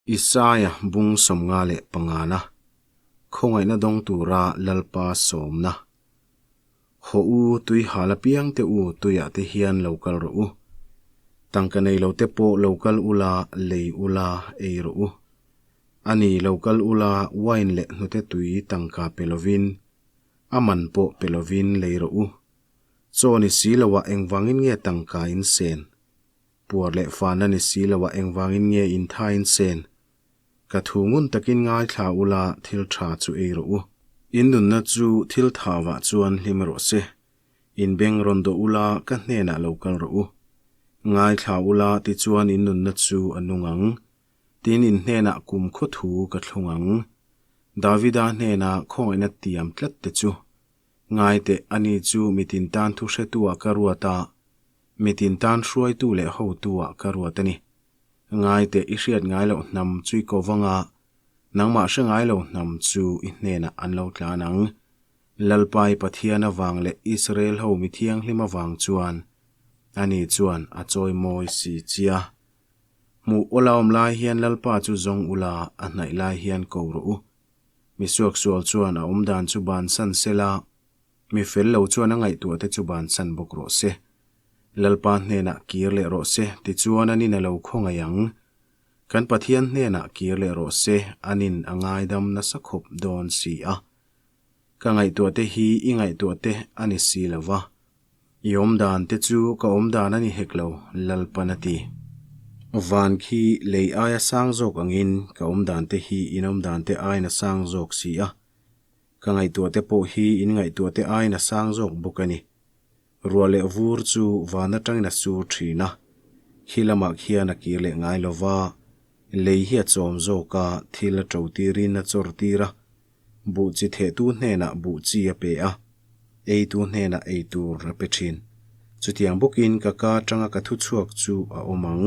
Isaia bung 55 na khawngaihna dawng tura Lalpa sawmna. Haw u, tui hal apiang te u, tuiah te hian lo kal rawh u. Tangka nei lo te pawh lo kal ula, lei ula, ei rawh u. A ni, lo kal ula, wine leh hnute tui tangka pe lovin, a man pawh pe lovin lei rawh u. Chaw ni si loah engvangin nge tangka in sen? Puar leh fana ni si lo ah engvangin nge in thain sen? Ka thu ngun takin ngaithla ula thil tha chu ei rawh u. In nunna chu thil thavah chuan hlim rawh se. In beng rawn dawh ula ka hnenah lo kal rawh u. Ngaithla ula tichuan in nunna chu a nung ang. Tin in hnenah kum khaw thu ka thlung ang. Davida hnena khawngaihna tiam tlat te chu. Ngaiteh ani chu mitin tan thu hretu ah ka ruat a. Mitin tan hruaitu leh hotu-ah ka ruat a ni. Ngaiteh i hriat ngai loh hnam chu i ko vang a, nangmah hre ngai lo hnam chu i hnenah an lo tlan ang. Lalpa i Pathian avang leh Israel ho mi thianghlim avang chuan ani chuan a chawi mawi si chia. Hmuh awla awm lai hian Lalpa chu zawng ula, a hnaih lai hian ko rawh u. Mi suaksual chuan a awmdan chu bansan sela, Mi fel lo chuan a ngaihtuah te chu bansan bawk rawh se. Lalpa hnenah kir leh rawh se, tichuan anin a lo khawngaih ang. Kan Pathian hnenah kir leh rawh se, anin a ngaidam nasa khawp dawn si a. Ka ngaihtuah te hi i ngaihtuah te a ni si lo va. I awmdan te chu ka awmdan a ni hek lo, Lalpan a ti. Van khi lei aia sang zawk angin ka awmdan te hi in awmdan te aiin a sang zawk si a. Ka ngaihtuah te pawh hi in ngaihtuah te aiin a sang zawk bawk a ni. Ruah leh vur chu van atangin a sur thin a, khi lamah khian a kir leh ngai lo va, lei hi a chawm zawk a, thil a to tirin a chawr tir a, buh chi thehtu hnenah buh chi a pe a, eitu hnenah ei tur a pe thin. Chutiang bawkin ka ka atanga ka thu chhuak chu a awm ang.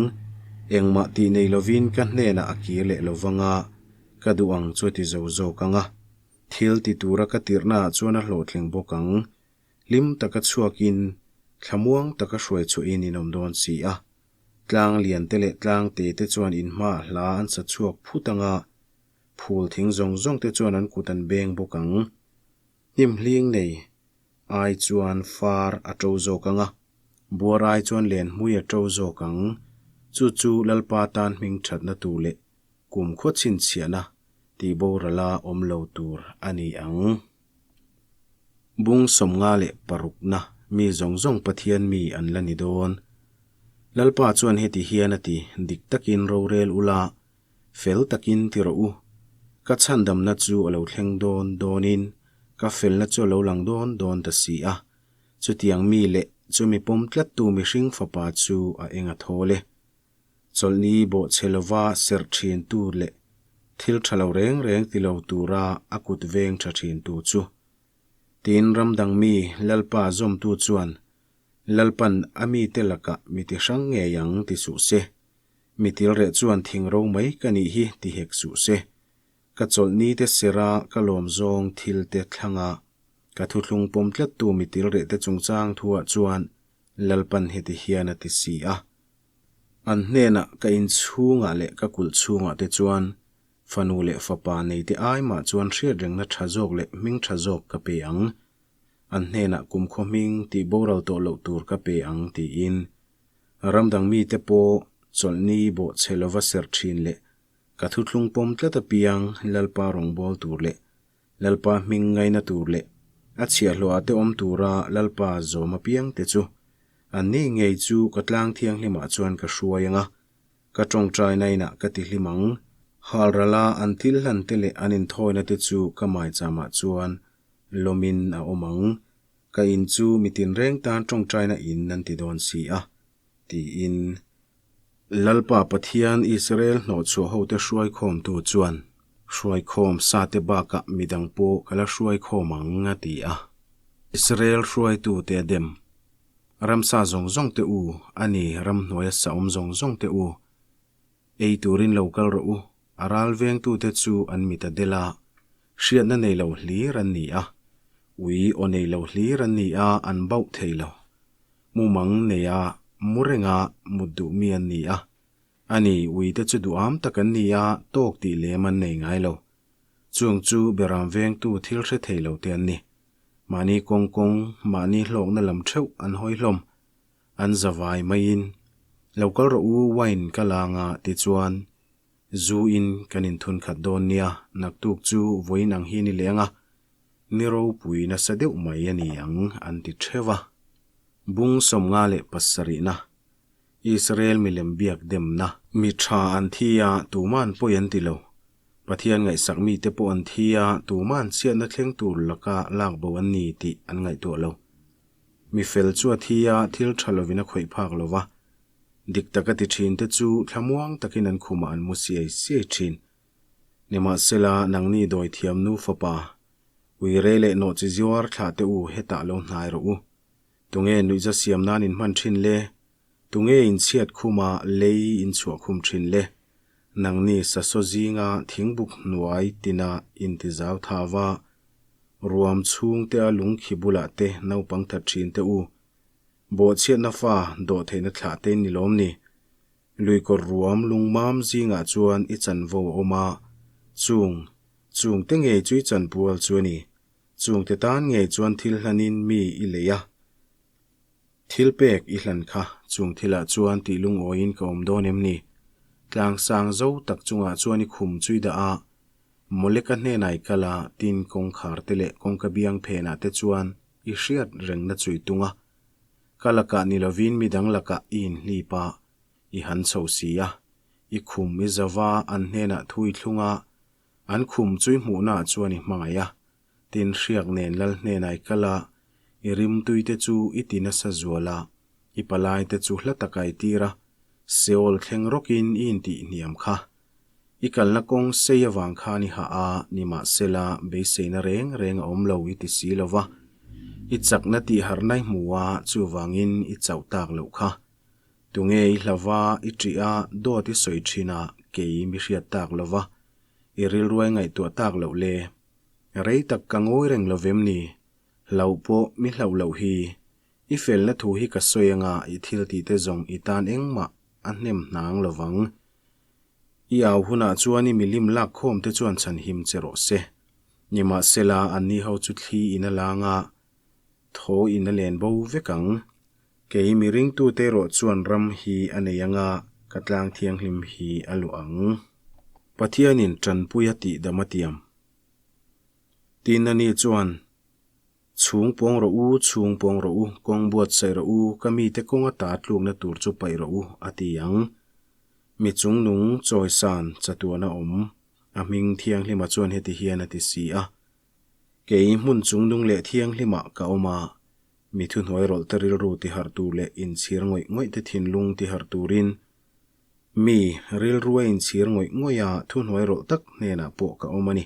Engmah tih nei lovin ka hnenah a kir leh lo vang a, Ka duh ang chu a ti zo zawk ang a, thil ti tura ka tirhnaah chuan a hlawhtling bawk ang. Hlim taka chhuakin, thlamuang taka hruai chhuahin in awm dawn si a. Tlang lian te leh tlang te te chuan in hmaah hla an sa chhuak phut ang a, phul thing zawng zawng te chuan an kut an beng bawk ang. Hnim hling nei ai chuan far a to zawk ang a, buar ai chuan lenhmui a to zawk ang. Chu chu Lalpa tan hming thatna tur leh Kum khaw chhinchhiahna tih borala awm lo tur a ni ang. Bung 56 na mi zawng zawng Pathian mi an la ni dawn. Lalpa chuan heti hian a ti, Dik takin rorel ula, fel takin ti rawh u. Ka chhandamna chu a lo thleng dawn dawnin, ka felna chu a lo lang dawn dawn ta si a. Chutiang mi leh chumi pawm tlattu mihring fapa chu a eng a thawl e. Chawlhni bawhchhe lova serh thin tu leh thil tha lo reng reng ti lo tura a kut veng tha thin tu chu. Tin, ram dang mi Lalpa zawmtu chuan Lalpan a mite lakah mi ti hrang ngei ang ti suh se. Mi tilreh chuan thing ro mai ka nih hi ti hek suh se. Ka chawlhni te sera ka lawm zawng thil te thlanga ka thuthlung pawm tlattu mi tilreh te chungchang thuah chuan Lalpan heti hian a ti si a. An hnenah ka inchhungah leh ka kulh chhungah te chuan fanu leh fapa neite ai mah chuan hriatrengna tha zawk leh hming tha zawk ka pe ang. An hnenah kumkhaw hming tih boral tawh loh tur ka pe ang tiin ramdang mite pawh chawlhni bawhchhe lova serh thin leh ka thuthlung pawm tlat apiang Lalpa rawngbâwl tur leh Lalpa hming ngaina tur leh a chhiahhlawhah te awm tura Lalpa zawm apiang te chu An ni ngei chu ka tlang thianghlimah chuan ka hruai ang a, ka tawngtaina inah ka ti hlim ang. Halrala an thil hlan te leh an inthawina te chu ka maichamah chuan lawmin a awm ang. Ka in chu mi tinreng tan tawngtaina in an ti dawn si a, tiin. Lalpa Pathian Israel hnawhchhuah hote hruaikhawmtu chuan, Hruaikhawm sate bakah midang pawh ka la hruaikhawm ang, a ti a. Israel hruaitute a dem. Ramsa zawng zawng te u, a ni, ramhnuaia saum zawng zawng te u, ei turin lo kal rawh u, a ral vengtute chu an mit a del a, hriatna nei lo hlir an ni a, ui aw nei lo hlir an ni a, an bauh thei lo. Mumang neia mu renga mut duh mi an ni a. Ani, uite chu duham tak an ni a, tawk tih lem an nei ngai lo. Chung chu beram vengtu thil hre thei lo te an ni. Mahni kawng kawng, mahni hlawkna lam theuh an hawi hlawm. An zavai maiin, Lo kal rawh u, wine ka la anga tichuan zu in kan inthun khat dawn nia, naktuk chu vawiin ang hi ni leng a, ni ropui nasa deuh mai a ni ang, an ti theuh a. Bung 57na Israel milem biak demna. Mi tha an thi a, tuman pawi an ti lo. Pathian ngaihsak mite pawh an thi a, tuman chhiatna thleng tur laka lak bo an ni tih an ngaihtuah lo. Mi fel chu a thi a, thil tha lovin a khawih phak lo va. Dik taka ti thinte chu thlamuang takin an khumah an mu siai siai thin. Nimahsela, nangni dawithiam nu fapa, uire leh nawhchi ziar thlah teh u, hetah lo hnai rawh u. Tunge nuihza siam nan in hman thin le? Tunge in chhiat khuma lei in chhuah khum thin le? Nangni sasaw zinga thingbuk hnuai tina intizau tha va, ruam chhungte a lungkhi bulah te naupang that thin te u. Bawhchhiatna fa dawhtheihna thlah te in ni lawm ni? Luikawr ruam lungmam zingah chuan i chanvo a awm a, chung, chungte ngei chu i chanpual chu a ni. Chungte tan ngei chuan thil hlanin mi i lei a, thil pek i hlan kha chung thilah chuan tih lungawiin ka awm dawn em ni? Tlang sang zo tak chungah chuan i khum chu i dah a, Moleka hnenah i kal a, tin kawngkhar te leh kawngka biang phenah te chuan i hriat rengna chu i tung a. Ka lakah ni lovin midang lakah i inhlip a, i han chho si a, i khum i zava an hnenah thu i thlung a, An khum chu i hmuhnaah chuan i hmangaih a, tin hriak nen lal hnenah i kal a, i rimtuite chu i ti nasa zual a, i palaite chu hla taka i tir a, Seol thleng rawkin i intih hniam kha. I kalna kawng sei avang khan i hah a, nimahsela beiseina reng reng a awm lo i ti si lo va, i chakna tihharhna i hmu a, chuvangin i chauh tak loh kha. Tunge i hlava, i ṭih a, dawt i sawi ṭhin a, kei mi hriat tak lo va, i rilruai ngaihtuah tak loh le? Rei tak ka ngawi reng lo vem ni? Hlauh pawh mi hlauh loh hi. I felna thu hi ka sawi anga i thil tih te zawng i tan engmah a hnem hnang lo vang. I au hunah chuan i milim lak khawm te chuan chhan him che rawh se. Nimahsela, anni ho chu thli in a lang a, thaw in a len bo vek ang. Kei mi ringtute erawh chuan ram hi a nei anga ka tlang thianghlim hi a luah ang. Pathianin tanpui a tih dam a tiam. Tin ani chuan, Chhung pawng rawh u, chhung pawng rawh u, kawng buatsaih rawh u, ka mite kawng ata tlukna tur chu paih rawh u, a ti ang. Mi chungnung chawisan chatuan a awm. A hming thianghlima chuan heti hian a ti si a, Kei hmun chungnung leh thianghlimah ka awm a, Mi thuhnuai rawlhte rilru tiharh tur leh inchhir ngawih ngawih te thinlung tiharh turin mi rilru a inchhir ngawih ngawih a thuhnuai rawlh tak hnenah pawh ka awm a ni.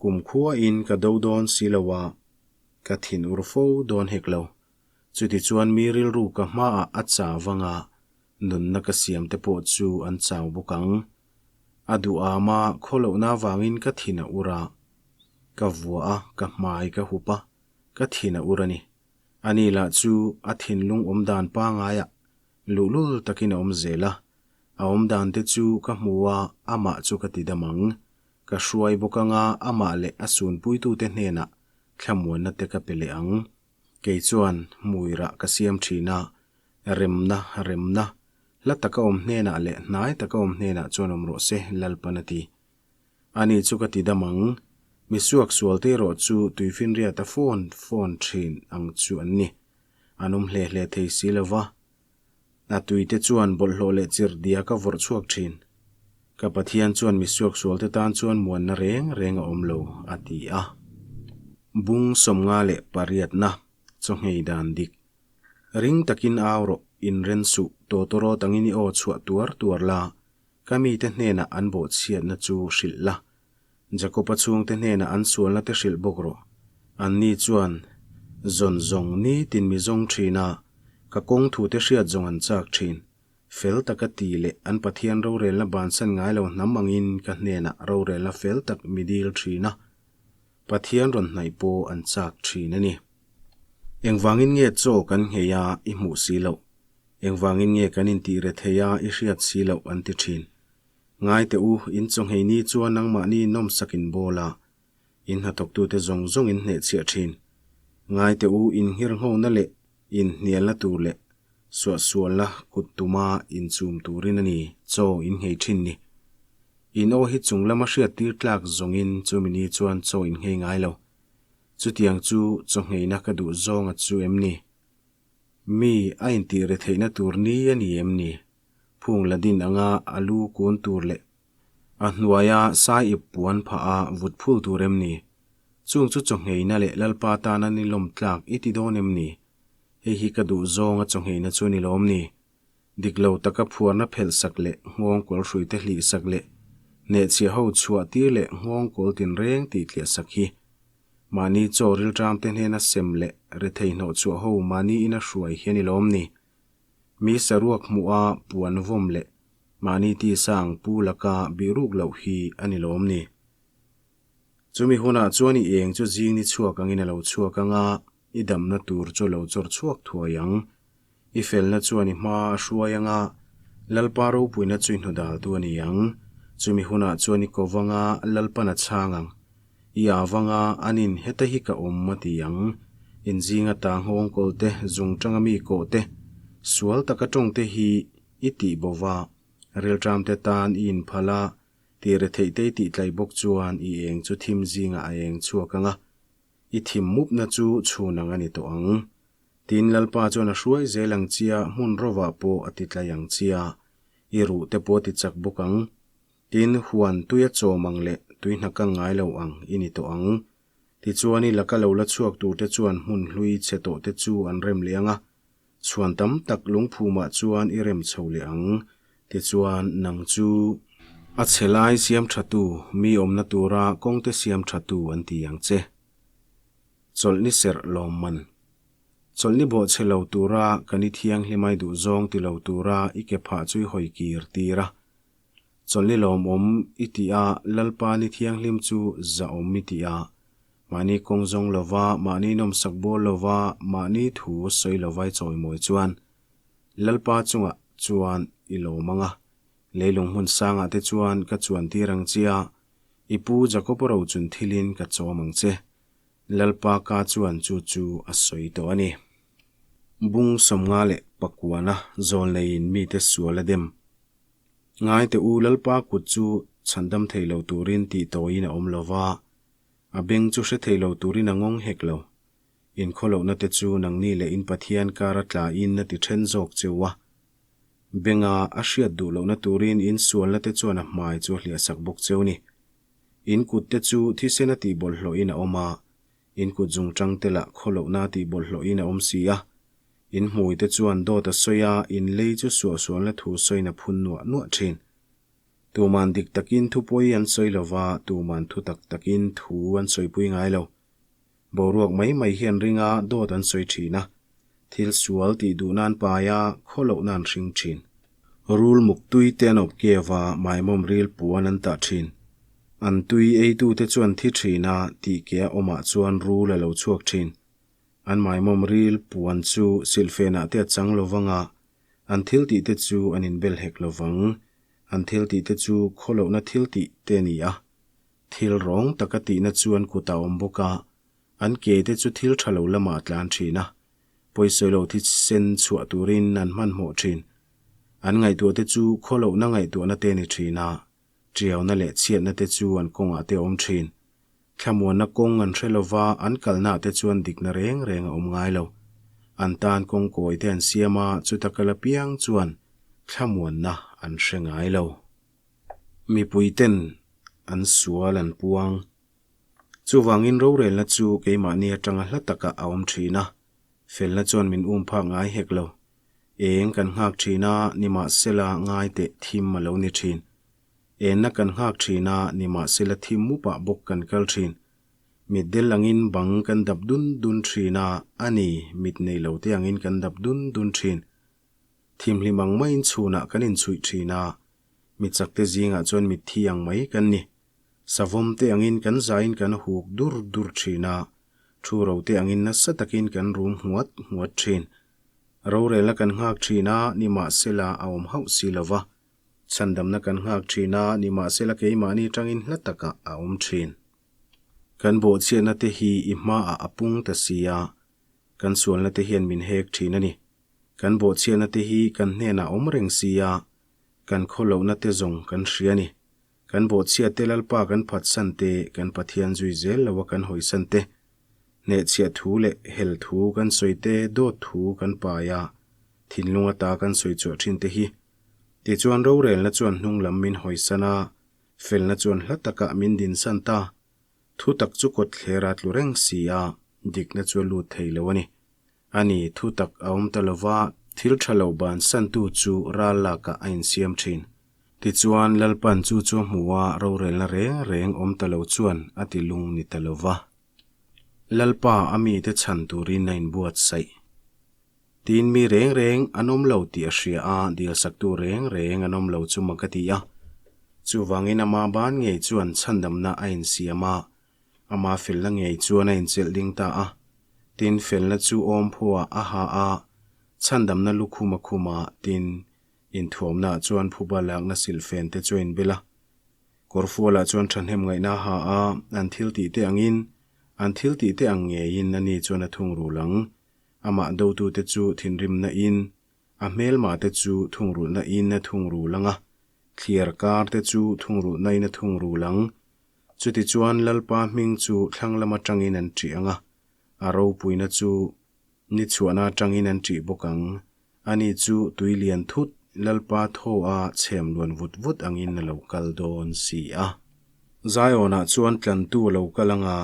Kum khuain ka do dawn si lo a, ka thin ur fo dawn hek lo. Chutichuan mi rilru ka hmaah a chau vang a, nunna ka siam te pawh chu an chau bawk ang. A duhama khawlohna avangin ka thin a ur a, ka vua a, ka hmai ka hup a, Ka thin a ur a ni. Ani lah chu a thinlung awm dan pangaiah luhlul takin a awm zel a. A awm dan te chu ka hmu a, amah chu ka ti dam ang. Ka hruai bawk anga amah leh a sunpuitute hnenah thlamuanna te ka pe leh ang. Kei chuan hmuirah ka siam thin a, remna, remna, hla taka awm hnenah leh hnai taka awm hnenah chuan awm rawh se, Lalpan a ti. Ani chu ka ti dam ang. Mi suak sual te erawh chu tuifinriat a fawn fawn thin ang chu an ni. An awm hle hle thei si lo va. A tui te chuan bawlhhlawh leh chirh diak a vawrh chhuak thin. Ka Pathian chuan mi suak sual te tan chuan muanna reng reng a awm lo, a ti a. Bung 58na Chawngei dan dik. Ring takin au rawh, inren suh, tawtawrawt angin i aw chhuah tuar tuar la, Ka mite hnenah an bawhchhiatna chu hrilh la, Jakoba chhungte hnenah an sualna te hrilh bawk rawh. Anni chuan, Zawn zawng nitin mi zawng thin a, ka kawng thute hriat zawng an chak thin. Fel taka ti leh an Pathian rorelna bansan ngai lo hnam angin ka hnenah rorelna fel tak mi dil thin a, Pathian rawn hnaih pawh an chak thin a ni. Engvangin nge chaw kan nghei a i hmuh si loh? Engvangin nge kan intih rethei a i hriat si loh an ti thin. Ngai teh u, in chawnghei ni chuan nangmahni nawmsak in bawl a, in hnathawktute zawng zawng in hnehchhiah thin. Ngai teh u, in nghirnghona leh in hnialna tur leh suahsualna kut tuma in chum turin a ni chaw in nghei thin ni. In aw hi chung lama hriattir tlak zawngin chumi ni chuan chaw in nghei ngai lo. Chutiang chu chaw ngheina ka duh zawnga chu em ni? Mi a intih retheihna tur ni a ni em ni? Phung la din anga a lu kun tur leh a hnuaia sai ip puan phah a vut phul tur em ni? Chung chu chaw ngheina leh Lalpa tana ni lawm tlak i ti dawn em ni? Hei hi ka duh zawnga chaw ngheina chu ni lawm ni? Dik lo taka phuarna phelh sak leh nghawng kawl hruite hlih sak leh hnehchhiah ho chhuah tir leh nghawng kawl tinreng tih tliah sak hi mahni chaw rilṭamte hnena sem leh rethei hnawhchhuah ho mahni ina hruai hi a ni lawm ni? Mi saruak hmuh a puan vawm leh mahni tisa ang pu laka bihruk loh hi a ni lawm ni? Chumi hunah chuan i eng chu zing ni chhuak angin a lo chhuak ang a, i damna tur chu lo chawr chhuak thuai ang. I felna chuan i hma a hruai ang a, Lalpa ropuina chu i hnudaltu a ni ang. Chumi hunah chuan i ko vang a, Lalpan a chhang ang. I â vang a, anin heta hi ka awm a ti ang. In zinga ta nghawng kawl te, zung tanga mi kawh te, sual taka tawng te hi i tih bo va, rilṭamte tan i inphal a, Tih retheih te i tih tlai bawk chuan i eng chu thim zingah a eng chhuak ang a, i thim mupna chu chhun ang a ni tawh ang. Tin, Lalpa chuan a hruai zel ang chia, hmun rovah pawh a ti tlai ang chia, i ruh te pawh a ti chak bawk ang. Tin, huan tui a chawm ang leh tui hna kang ngai lo ang i ni tawh ang. Tichuan i laka lo la chhuak tur te chuan hmun hlui chhe tawh te chu an rem leh ang a, Chhuan tam tak lungphumah chuan i rem chho leh ang. Tichuan, nang chu a chhe lai siam thatu, mi awmna tura kawngte siam thatu an ti ang che. Chawlhni serh lawmman. Chawlhni bawhchhe lo tura kan i thianghlimai duh zawng ti lo tura i ke phah chu i hawi kir tir a. Chawlhni lawmawm i tih a, Lalpa ni thianghlim chu zahawm i tih a. Mahni kawng zawng lova, mahni nawmsak bawl lova, mahni thu sawi lova i chawimawi chuan Lalpa chungah chuan i lawm ang a. Leilung hmun sangah te chuan ka chuan tir ang che a, i pu Jakob rochun thilin ka chawm ang che. Lalpa ka chuan chu chu a sawi tawh a ni. Bung 54 zawlneiin mite sual a dem. Ngai teh u, Lalpa kut chu chhandam thei lo turin tih tawiin a awm lova, A beng chu hre thei lo turin a ngawng hek lo. Inkhawlohna te chu nangni leh in Pathian kar a tla in a ti then zawk cheu a. Benga a hriat duh lohna turin in sualna te chuan a hmai chu a hliahsak bawk cheu ni. In kut te chu thisen a tih bawlhhlawh in a awm a, in kut zungchang te lah khawlohna a tih bawlhhlawh in a awm si a. In hmui te chuan dawt a sawi a, in lei chu suahsualna thu sawiin a phun nuah nuah thin. Tuman dik takin thupawi an sawi lo va, tuman thu tak takin thu an sawipui ngai lo. Boruak mai mai hi an ring a, dawt an sawi thin a. Thil sual tih duhna an pai a, khawlohna an hring thin. Rul muk tui te an awp keu a, maimawm ril puan an tah thin. An tui eitute chu an thi thin a, tih ke a awmah chuan rul a lo chhuak thin. An maimawm ril puan chu silhfenah te a chang lo vang a, An thil tih te chu an inbel hek lo vang. An thil tih te chu khawlohna thil tih te a ni a. Thil rawng taka tihna chu an kutah a awm bawk a, an ke te chu thil tha lo lamah a tlan thin a, pawisawi lo thisen chhuah turin an hmanhmawh thin. An ngaihtuah te chu khawlohna ngaihtuahna te a ni thin a, tiauna leh chhiatna te chu an kawngah te a awm thin. Thlamuanna kawng an hre lova, an kalnaah te chuan dikna reng reng a awm ngai lo. An tan kawng kawi te an siam a, chuta kal apiang chuan thlamuanna an hre ngai lo. Mipuiten an sual an puang. Chuvangin rorelna chu keimahni atanga hla takah a awm thin a, felna chuan min um phak ngai hek lo. Eng kan nghak thin a, nimahsela ngai teh thim a lo ni thin. Enna kan nghak thin a, nimahsela thi mupah bawk kan kal thin. Mitdel angin bang kan dap dun dun thin a, a ni, mit nei lo te angin kan dap dun dun thin. Thimhlim ang maiin chhunah kan inchhuih thin a, michakte zingah chuan mitthi ang mai kan ni. Savawm te angin kan zaiin kan huk dur dur thin a, thu ro te angin nasa takin kan rum nghuat nghuat thin. Rorelna kan nghak thin a, nimahsela a awm hauh si lo va. Chhandamna kan nghak thin a, nimahsela keimahni tangin hla takah a awm thin. Kan bawhchhiatna te hi i hmaah a pung ta si a, kan sualna te hian min hek thin a ni. Kan bawhchhiatna te hi kan hnenah a awm reng si a, kan khawlohna te zawng kan hria a ni. Kan bawhchhiat te Lalpa kan phatsan te, kan Pathian zui zel lo a kan hawisan te, hnehchhiah thu leh hel thu kan sawi te, dawt thu kan pai a, thinlung ata kan sawi chhuah thin te hi. Tichuan rorelna chuan hnung lam min hawisan a, felna chuan hla takah min dinsan ta. Thu tak chu kawt thler a tlu reng si a, dikna chu a lut thei lo a ni. A ni, thu tak a awm ta lova, thil tha lo bansantu chu ral lakah a insiam thin. Tichuan, Lalpan chu chu a hmu a, rorelna reng reng awm ta lo chuan a ti lung ni ta lova. Lalpa a mite chhan turin a inbuatsaih. Tin, mi reng reng an awm lo tih a hria a, dilsaktu reng reng an awm lo chu mak a ti a. Chuvangin ama ban ngei chuan chhandamna a insiam a, Ama felna ngei chuan a inchelh ding ta a. Tin, felna chu awm phuah a ha a, chhandamna lukhum a khum a, tin, inthuamnaah chuan phuba lakna silhfen te chu a inbel a. Kawrfualah chuan thahnem ngaihna a ha a, an thil tih te angin, an thil tih te ang ngeiin ani chuan a thungrul ang. Amah dotute chu thinrimna in, a hmelmah te chu thungrulhna in a thungrul ang a, thliar kar te chu thungrulhna in a thungrul ang. Chutichuan Lalpa hming chu thlang lam atangin an ṭih ang a, a ropuina chu ni chhuahna atangin an ṭih bawk ang. Ani chu tui lian thut Lalpa thaw a chhem luan vut vut angin a lo kal dawn si a. Zaiawnah chuan tlantu a lo kal ang a,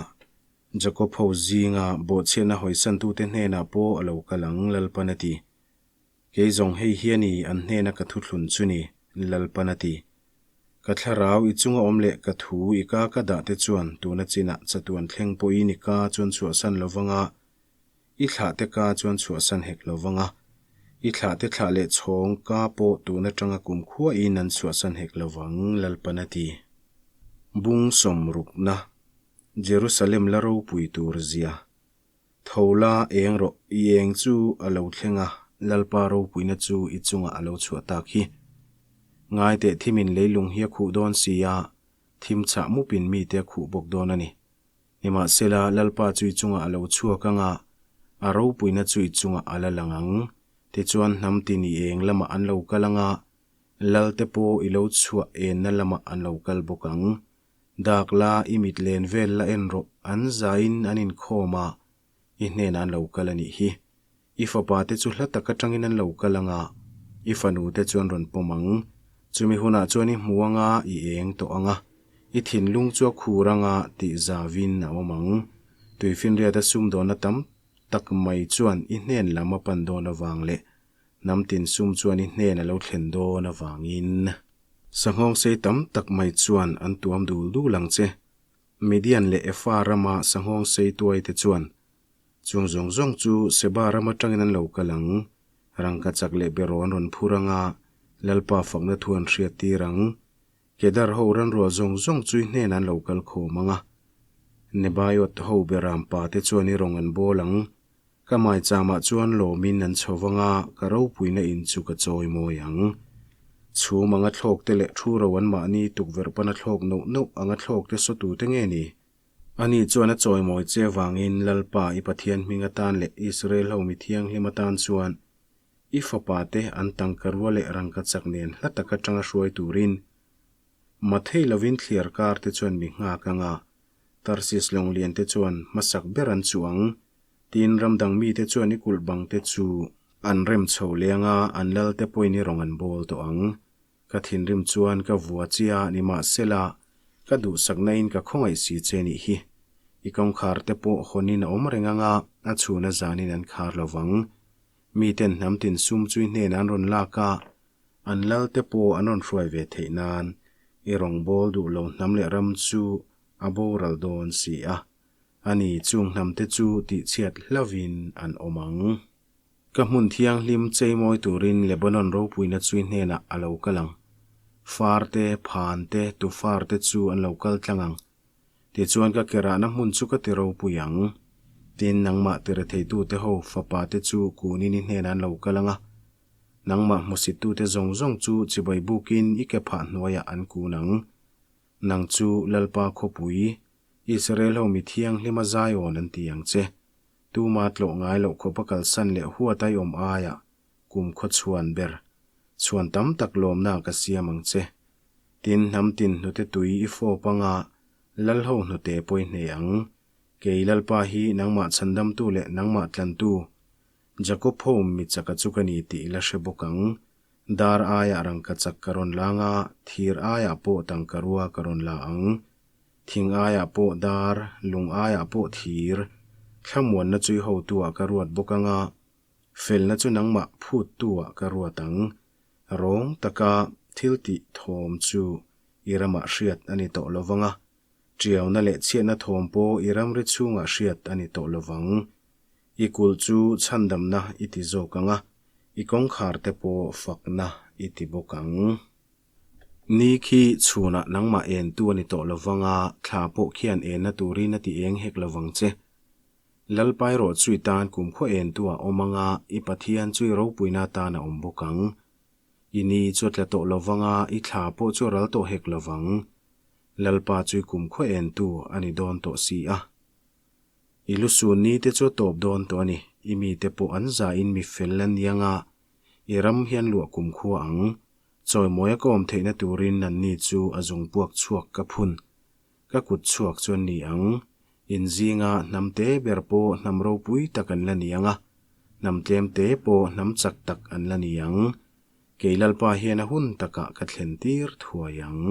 Jakob ho zinga bawhchhiatna hawisantute hnenah pawh a lo kal ang, Lalpan a ti. Kei zawng hei hi a ni an hnena ka thuthlun chu ni, Lalpan a ti. Ka thlarau i chunga awm leh ka thu i ka ka dah te chuan tuna chinah chatuan thleng pawhin i ka chuan chhuahsan lo vanga, i thlah te ka chuan chhuahsan hek lo vanga, i thlah te thlah leh chhawng ka pawh tun atanga kumkhuain an chhuahsan hek lo vang, Lalpan a ti. Bung sawmrukna, Jerusalem la ropui tur zia. Tho la eng rawh, i eng chu a lo thleng a, Lalpa ropuina chu i chungah a lo chhuah tak hi. Ngai teh thimin leilung hi a khuh dawn si a, thim chhah mupin mite a khuh bawk dawn a ni. Nimahsela, Lalpa chu i chungah a lo chhuak ang a, a ropuina chu i chungah a la lang ang. Tichuan hnam tin i eng lamah an lo kal ang a, Lalte pawh i lo chhuah enna lamah an lo kal bawk ang. Dak la, i mit len vel la en rawh, an zaiin an inkhawm a, i hnenah an lo kal a nih hi. I fapa te chu hla tak atangin an lo kal ang a, i fanu te chu an rawn pawm ang. Chumi hunah chuan i hmu ang a, i eng tawh ang a, i thinlung chu a khur ang a, tih zavin a awm ang. Tuifinriata sumdawnna tam tak mai chuan i hnen lam a pan dawn avang leh Hnam tin sum chuan i hnen a lo thlen dawn avangin. Sanghawng sei tam tak mai chuan an tuam dul dul ang che. Midian leh Efa rama sanghawng sei tuai te chuan chung zawng zawng chu Seba ram atangin an lo kal ang. Rangkachak leh beraw an rawn phur ang a, Lalpa fakna thu an hriat tir ang. Kedar ho ranrual zawng zawng chu i hnenah an lo kal khawm ang a. Nebaiot ho beram pa te chuan i rawng an bawl ang. Ka maichamah chuan lawmin an chho vang a, ka ropuina in chu ka chawi mawi ang. Chhum anga thlawk te leh thu ro an mahni tukverh pana thlawk noh noh anga thlawk te sawtu te nge ni? Ani chuan a chawi mawi che vangin Lalpa i Pathian hming atan leh Israel ho mi thianghlim atan chuan i fapa te an tangka rua leh rangkachak nen hla tak atanga hruai turin Mathei lovin thliar kar te chuan mi nghak anga Tarsis lawnglian te chuan hmasak ber an chuh ang. Tin, ram dang mite chuan i kulh bang te chu an rem chho leng a, an lal te pawhin i rawn an bawl tawh ang. Ka thinrim chuan ka vua chia, nimahsela, ka duhsakna in ka khawngaih si che nih hi. I kawngkhar te pawh hawnin a awm reng ang a, a chhuna zanin an khar lo vang. Miten hnam tin sum chu i hnenah an rawn lak a, an lal te pawh an rawn hruai ve theih nan i rawngbâwl duh lo hnam leh ram chu a boral dawn si a. Ani, chung hnamte chu tihchhiat hlauvin an awm ang. Ka hmun thianghlim cheimawi turin Lebanon ropuina chu i hnenah a lo kal ang. Far te, phan te, tufar te chu an lo kal tlang ang. Tichuan ka ke rahna hmun chu ka ti ropui ang. Tin, nangmah tiretheitute ho fapate chu kunin i hnenah an lo kal ang a, nangmah hmusittute zawng zawng chu chibai bukin i kephah hnuaiah an kun ang. Nang chu Lalpa khawpui, Israel ho mi thianghlima Zion an ti ang che. Tuma tlawh ngai loh khawpa kalsan leh huat ai awm aiah kumkhaw chhuan ber, chhuan tam tak lawmna ka siam ang che. Tin, hnam tin hnute tui i fawp anga Lalho hnute pawi hne ang. Kei Lalpa hi nangmah chhandamtu leh nangmah tlantu, Jakob ho mi chaka chu ka ni tih i la hre bawk ang. Dar aiah rangkachak ka rawn la anga, thir aiah pawh tangkarua ka rawn la ang. Thing aiah pawh dar, lung aiah pawh thir, thlamuanna chu i hotu-ah ka ruat bawk anga, felna chu nangmah phuttu-ah ka ruat ang. Rawng taka thil tih thawm chu i ramah hriat a ni tawh lo vang a, ṭiauna leh chhiatna thawm pawh i ramri chhungah hriat a ni tawh lo vang. I kulh chu chhandamna i ti zawk ang a, i kawngkhar te pawh fakna i ti bawk ang. Ni khi chhunah nangmah entu a ni tawh lo vang a, thla pawh khian enna turin a ti eng hek lo vang che. Lalpa erawh chu i tan kumkhua entu a awm ang a, i Pathian chu i ropuina atan a awm bawk ang. I ni chu a tla tawh lo vang a, i thla pawh chu a ral tawh hek lo vang. Lalpa chu i kumkhua entu a ni dawn tawh si a. I lusun ni te chu a tawp dawn tawh a ni, i mite pawh an zain mi fel an ni ang a, i ram hian luah kumkhua ang. Chawimawi a ka awm theihna turin anni chu a zung puak chhuak ka phun. Ka kut chhuak chu an ni ang. In zinga hnam te ber pawh hnam ropui tak an la ni ang a, hnam tlem te pawh hnam chak tak an la ni ang. Kei Lalpa hian a hun takah ka thlen tir thuai ang.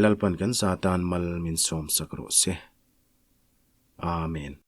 Lalpan kan za tan mal min sawmsak rawh se. Amen.